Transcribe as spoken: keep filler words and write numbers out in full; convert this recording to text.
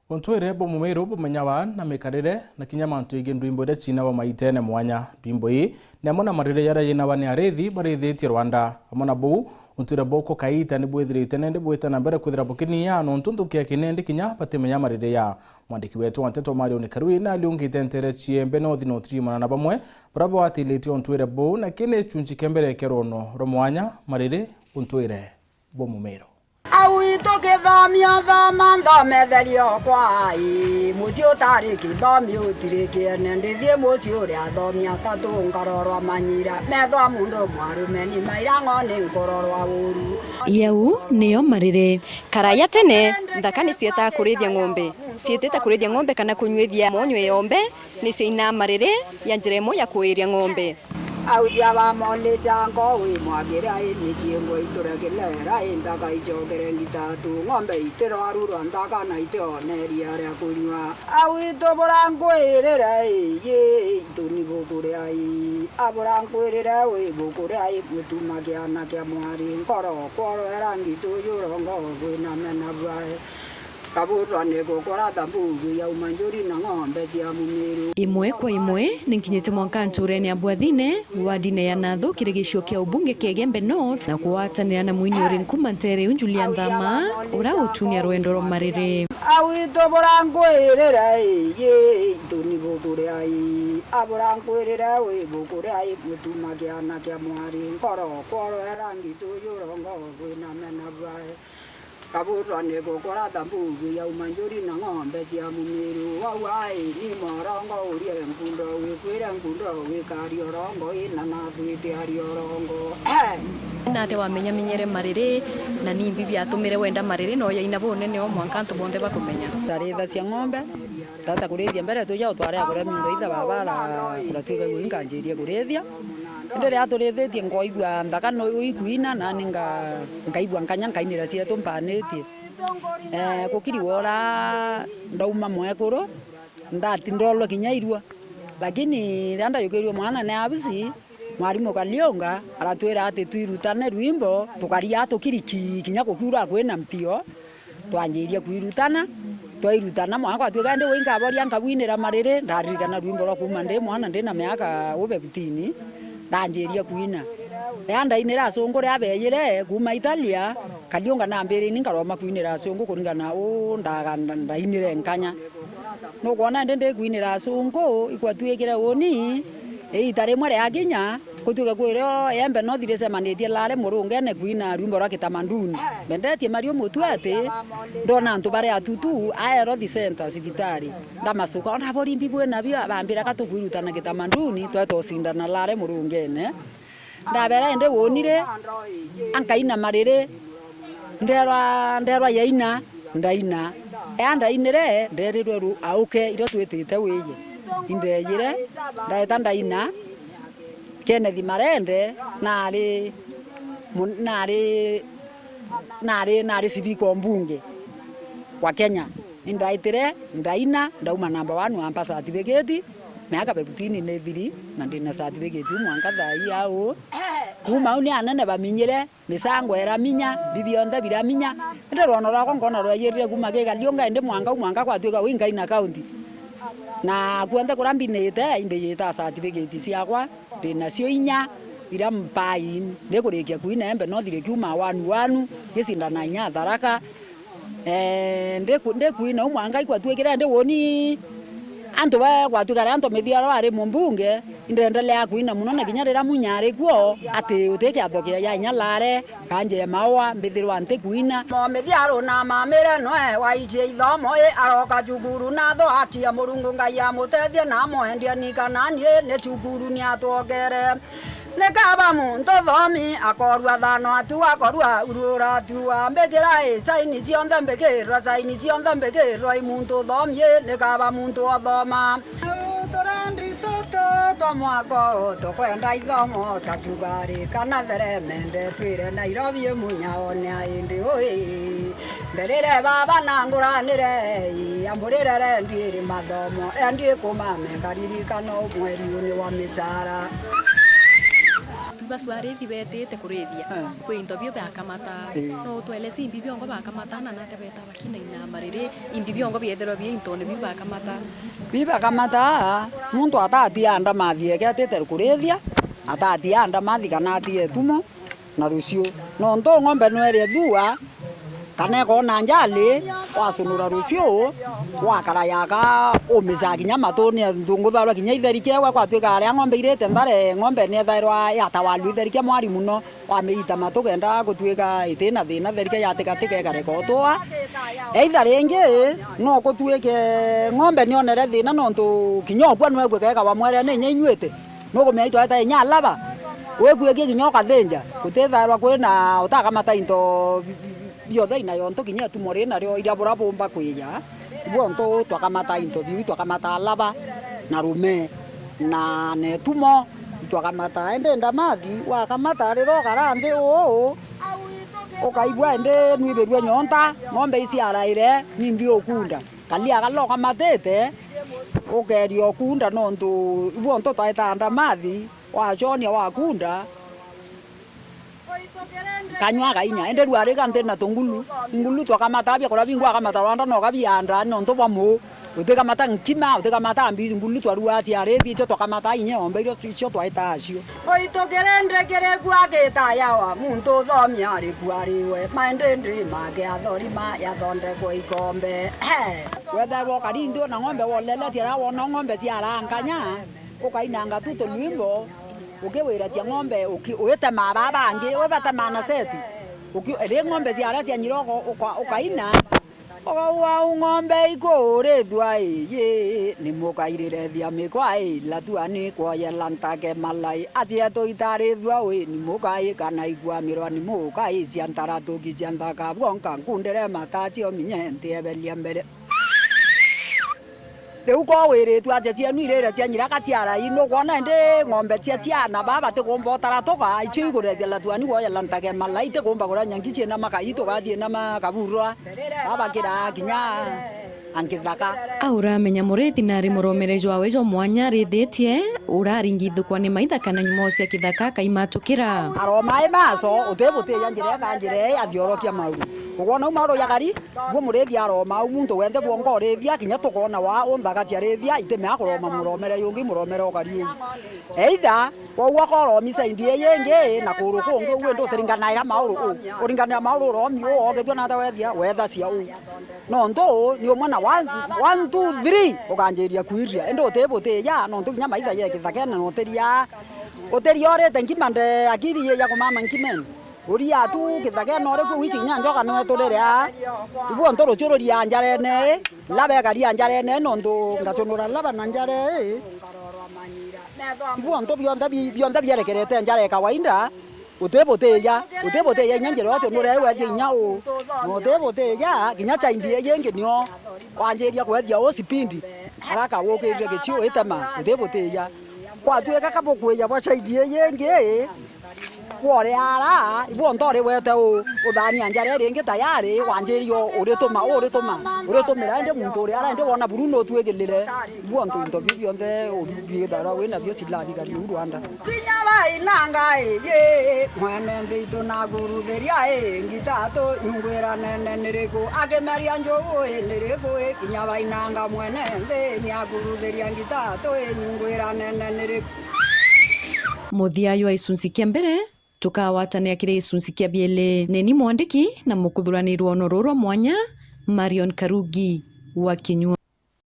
Untwire bwa Mumiru bumenyawa na mikarire na kinya mantu jegii ndwimbo iria ciinagwa maitene mwanya. Ndwimbo ii ni amwe na marire jaria jinagwa ni ariithi bariithitie rwanda. Amwe na buu, untwire buu ko kaita ni bwithirite nandi bwita na mbere kwithira bukinyia nontu nthuki ya kinendi kinya batimenya marire ja. Mwandiki wetu wa nteto Marion Karui ni aliungite ntere cia Embe North na utiriumana na bamwe baria bawatilitie untwire buu, na kii ni gicunci kia mbere kia rwono rwa mwanya marire untwire bwa Mumiru. Au itu githomio thoma nthometherio kwa ai, mucii utari githomio utiri kiene, ndithii mucii uria athomi atatu nkarorwa manyira, methwa mundu mwarume ni maira ng'oni nkurorwa uru. Jau niyo marire. Karaya tene, nthaka ni cietaga kurithia ng'ombe. Ciitite kurithia ng'ombe kana kunyuithia monywe yombe, ni ciainaa mariri ya njira imwe ya kuiria ng'ombe. Auja bamonija ngo wi mwagire ai, micingo iture kilera, i nthaka icokere ngitatu, ng'ombe itirwarurwa nthaka na itione iria ria kunyua. Au itu bura nkwirire ii, itu ni bukuria ii, abura nkwirire wi bukuria ii, mutuma kiana kia mwari, nkoro kworoera ngitu yurongo kwina mena bwae. Kabutwa ni gukora thambubu yauma njuri na ng'ombe cia Mumiru. Imwe kwa imwe, ni nkinyite mwanka nturene ya Bwathine, wadine ya Nathu, kiri gicio kia ubunge kia Igembe North, na kugwatanira na mwini uri nkuma ntere iu Julia Nthama, uria utunia rwendo rwa mariri. Au itu bura nkwirire ii, itu ni bukuria ii, abura nkwirire wi bukuria ii, mutuma kiana kia mwari, nkoro kworoera ngitu yurongo kwina mena bwae. Kabutwa ni gukora thambubu yauma njuri na ng'ombe cia Mumiru. Wau ai ni morongo urie nkundo, wikwire nkundo, wikari orongo, ina nathu itiari orongo. Eh! Nate wamenyamenyere mariri, na ni mbi biatumire wenda mariri, no yaina bunene o mwanka antu bonthe bakumenya. Ndarithacia ng'ombe, tata kurithia mbere tuja utware akuria mindo itha babara kuratuika gwi nkanjirie kurithia. Indi riria turithitie nkoigua nthaka no ikwina, nani nga-, nkaigua nkanya nkainira cietu mpanitie. Eh, gukiri wora ndauma mwekuru, ndati ndolwe kinya irua. Lakini riria ndayukirue mwana ni abusi, mwarimu Kariunga aratwira ati twirutane rwimbo, tukaria tukiri ki-, kinya gukiura kwina mpio. Twanjirie kwirutana, twairutana mwanka gwatuika indi wi nkaboria nkabwinira mariri, ndaririkana rwimbo rwa kuuma ndi mwana ndina miaka ube fifteen, ndanjirie kwina. Riria ndainire asungu riria beejire kuuma Italia, Kariunga nambiririe ni nkaroma kwinira asungu kuringana uu ndaga-, nda-, ndainire nkanya. Nukwona indi ndikwinira asungu, ikwatuikire uni, iita rimwe riakinya, kutuika kwirio Embe North ricemanitie Lare murungene kwina rwimbo rwa kitamaduni. Mbendetie Mario Mutua ati, ndona antu bari atutu, a Health Centre cibitari. Ndamacuka, ona borimbi bwina bio, bambira ka tukwirutana kitamaduni, tweta ucindana Lare murungene. Ndabera indi wonire, ankaina mariri, nderwa, nderwa yaina, ndaina. Ea ndainire, nderirwe ru-, auke irio twitite wiye. Indeyire, ndaeta ndaina, Kenneth Marende, nari mu-, nari, nari, nari cibika o mbunge wa Kenya. Indaitire, ndaina, ndauma number one wampa certificate, miaka fifteen nithiri, na ndina certificate iu mwanka thaa ii au. Kuuma au ni anene baminyire, misango iraminya, mbi bionthe biraminya. Indi rwono rwakwa nkona rweyirire kuuma ki Kariunga, indi mwanka u mwanka gwatuika wi nkaina county. Na kuonthe kuria mbinite, imbijite certificate ciakwa, ndinacio inya, iria mpai, ndikurikia kuina Embe North rikiuma one one, ngicindana inya Tharaka. Eh, ndiku-, ndikwina u mwanka ikwatuikire ndi woni antu ba gwatuika riria ntomithiarwa ari mumbunge, indeendelea kwina muno na kinya riria Munya ari kuo, ati uti kiatho kia ya inya Lare, kanje maua, mbithirwa ntikwina. Momithia arunama mire noe waicie ithomo i aroka cukuru na tho akia Murungu Ngai amutethie na amwendie ni kana ni ni cukuru ni atwongere. Ni kaba muntu thomi akorua thano atu akorua urura atu ambikira i saini cionthe mbikirwa saini cionthe mbikirwa i muntu thomi i ni kaba muntu othoma. Turendi tutu twa mwako tukwenda ithomo ta cugari kana theremende twire Nairobi munya one aindi ui. Nderire baba na nguranire, ii, amburire rendi iri mathomo, endi kumame ngaririkano mweri uni wa micara. Basu arithi betite kurithia, eh, kwi into biu bakamata. Eh. No utwelese imbi biongo bakamata na nate beta bakina inyama riri, imbi biongo biethirwa bi intone biu bakamata? Biu bakamata, muntu atatia ndamathi eke atite kurithia, atatia ndamathi kana atie tumo na ruciu. Nontu ng'ombe nwerie thua, kana ikoona njali, wasunura ruciu, wakara yaka, umica kinya matune, nthungu tharwa kinya itheri kiewe, kwatuika aria ng'ombe irite nthare, ng'ombe niethairwa yatawalu itheri kia mwari muno, wamiita matu kenda gutuika itina thina, theri kia yatigatika ikareka utua. Either ringi, no kutuike ng'ombe nionere thina nontu kinya ukua nwekue kega wamwerea ni inya inyuite. Nukumenya itwaeta inya alaba, wikuikie kinya ukathinja, gutithairwa kwina utakamata into bi-, bi-, bionthe ina yontu kinya etumo ri nario iria bura bumba kwija. Ibu ontu twakamata into biu, twakamata alaba, na rume, na, na etumo, twakamata indi ndamathi, wakamata riria ukara nthi uu, ukaigua indi nwibirue nyonta, ng'ombe iciaraire, nimbi ukunda. Kalia kala ukamatite, ukeeria ukunda nontu ibu ontu twaetaa ndamathi, waconia wakunda, kanyua kainya. Indi rua riga nthi na tungulu, ngulu twakamata biakura bingi, wakamata rwanda no kabianda nontu bwa muu. Utikamata nkima, utikamata mbizi, ngulu twarua ciarithi, icio twakamata inya ombe irio icio twaetaa cio. Uitu kirindi kiri kua gitayawa, muntu uthomia ari kua riwe, maindindi make athorima yathondekwe ikombe. Wethairwa ukari nthi na ng'ombe woleletie, riria wona ng'ombe ciaranganya, ukainanga tu tulwimbo, ukiwiratia ng'ombe, uki-, uitemaa baa bangi, we batemaa na seti. Uki-, ri ng'ombe ciaria cianyira uka-, uka-, ukaina, Oga wau ng'ombe ikurithua ii, ni mukairire thia mikwa ii, latua ni kwoyela ntake malai. Acietu itarithua wi, ni mukaika na ikwamirwa, ni mukaisia ntaratuki cia nthaka, bwonka nkundire matacio minye ntieberia mbere. Riu ko wiritue atia cienu irire cia nyiraka cia rai, nukwona indi ng'ombe cia ciana baa batikumba utaratuka, icio ikurethia latua ni kwoyela ntake malai, itikumba kuria nyanki ciina makai, tugaciina makaburwa. Babakiraa kinya a nkithaka. Auramenya murithi nari muromere jwawe jwa mwanya arithitie, uraringithukwa ni maitha kana nyumo cia kithaka akaimatukira. Aromai maso, uti butiya njira eka njira ii athiorokia mauru. Ukwona u mauru ya kari, guo murithi aroma u muntu wenthe bwonka urithia, kinya tukoona waa unthaka cia rithia, itimea kuroma muromere yungi, muromere ukari uu. Either Kwou akoromi side ii ingi na kuru kungi, uu indi utiringanaira mauru uu. Uringanira mauru uromi uu, ogethua nata wethia, wethacia uu. Nontu uu ni umwe na one, one, two, three, ukanjiria kwiria. Indi uti butija, nontu kinya maitha ye kithakene na utiria, utiria urite nkima nde akiri ya kumama nkimene. Uria tu kithakene uri kuu, wici kinya njoka no iturire aa. Ibu ontu rucio ruria njarene ii, laba ekaria njarene ii, nontu ngachunura laba na njara ii. Ibu ontu bionthe bi-, bionthe bierekerete njara ya kawaida, uti butija, uti butija inya njira ucio nureu wethia inya uu, na uti butija, kinya chaindi ii ingi nio wanjiria kwethia uu speed, haraka wukirire gichiu itema, uti butija. Kwatuika kabukwija bwa chaindi ii ingi, kwore ara, ibu ontu uri wete uu, uthania njara iri ingi tayari, wanjiria urituma, urituma, uritumira, indi muntu uri ara, indi wona buru nutuigilire. Ibu ontu into biu bionthe ubi-, biithagirwa wi nabio cilathigari uu Rwanda. Kinya bainanga ii, mwene nthi itu naguruthiria ii, ngitatu nyungwira nene niriku? Akimeria njuu ii niriku ii? Kinya bainanga mwene nthi niaguruthiria ngitatu ii, nyungwira nene niriku? Muthia jwa gicunci kia mbere, tukagwatanira kiri gicunci kia biiri. Ni ni mwandiki na mukuthurani rwono ruu rwa mwanya, Marion Karugi wa Kinyua.